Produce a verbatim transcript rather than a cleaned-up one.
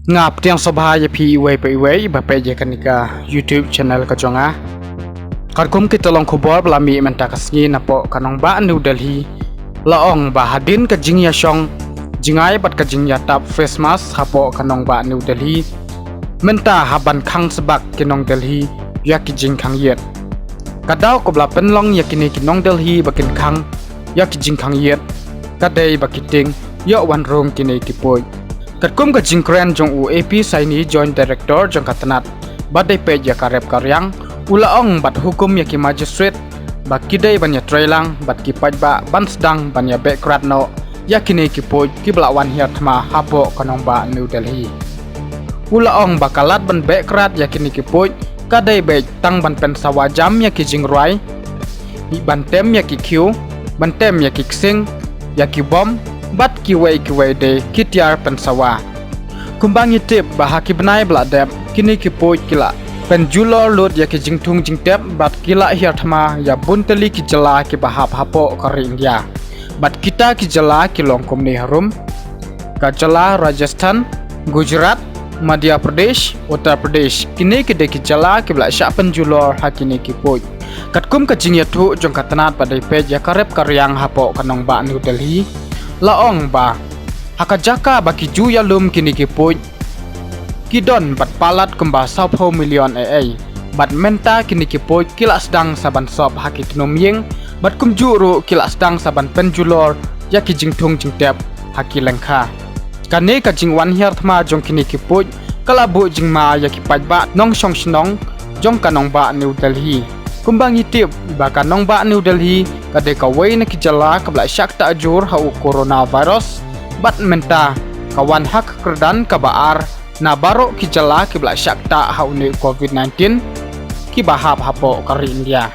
Nga pdiang sngewbha ïa phi iwei pa iwei ba peit ïa kane ka YouTube channel ka jong nga. Katkum kita long khubor ba la mih mynta ka sngi napoh ka nongbah New Delhi, la ong ba hadien ka jingïashong jngai bad ka jingïatap face mask hapoh ka nongbah New Delhi, mynta hap ban khang sbak ki nong Delhi ïa ki jingkhang ïit. Ka daw kaba la pynlong ïa kine ki nong Delhi ba kin khang ïa ki jingkhang ïit ka dei ba ki tieng ïoh wan rung kine ki puit. Katkum ka jingkren jong u A P Saini, Joint Director jong ka tnat ba dei peit ïa ka rep ka riang, u la ong bad hukum ïa ki magistrate ba ki dei ban ïatreilang bad ki paidbah ban sdang ban ïabeh krad noh ïa kine ki puit kiba la wan hiar thma hapoh ka nongbah New Delhi. U la ong ba ka lad ban beh krad ïa kine ki puit ka dei beit tang ban pynsawa jam ïa ki jingrwai, ban tem ïa ki khiew, ban tem ïa ki ksing, ïa ki bom bad kiwei kiwei de ki tiar pynsawa. Kumba ngi tip ba ha ki bnai ba la dep, kine ki puit ki la pynjulor lut ïa ki jingthung jingtep bad ki la hiar thma ïa bun tylli ki jylla kiba hap hapoh ka ri India. Bad kita ki jylla ki long kumne harum: ka jylla Rajasthan, Gujarat, Madhya Pradesh, Uttar Pradesh. Kine ki dei ki jylla kiba la shah pynjulor ha kine ki puit. Katkum ka jingïathuh jong ka tnat ba dei peit ïa ka rep ka riang hapoh ka nongbah New Delhi, la ong ba ha ka jaka ba ki ju ïalum kine ki puit, ki don bad palat kumba sawphew million A A. Bad mynta kine ki puit ki la sdang sa ban sop ha ki tnum ïing bad kumjuh ruh ki la sdang sa ban pynjulor ïa ki jingthung jingtep ha ki lyngkha. Kane ka jingwan hiar thma jong kine ki puit ka la buh jingma ïa ki paidbah nongshong shnong jong ka nongbah New Delhi. Kumba ngi tip ba ka nongbah New Delhi ka dei kawei na ki jylla kaba la shah ktah jur ha u coronavirus bad mynta ka wan ha ka kyrdan kaba ar na baroh ki jylla kiba la shah ktah ha une u covid nineteen kiba hap hapoh ka ri India.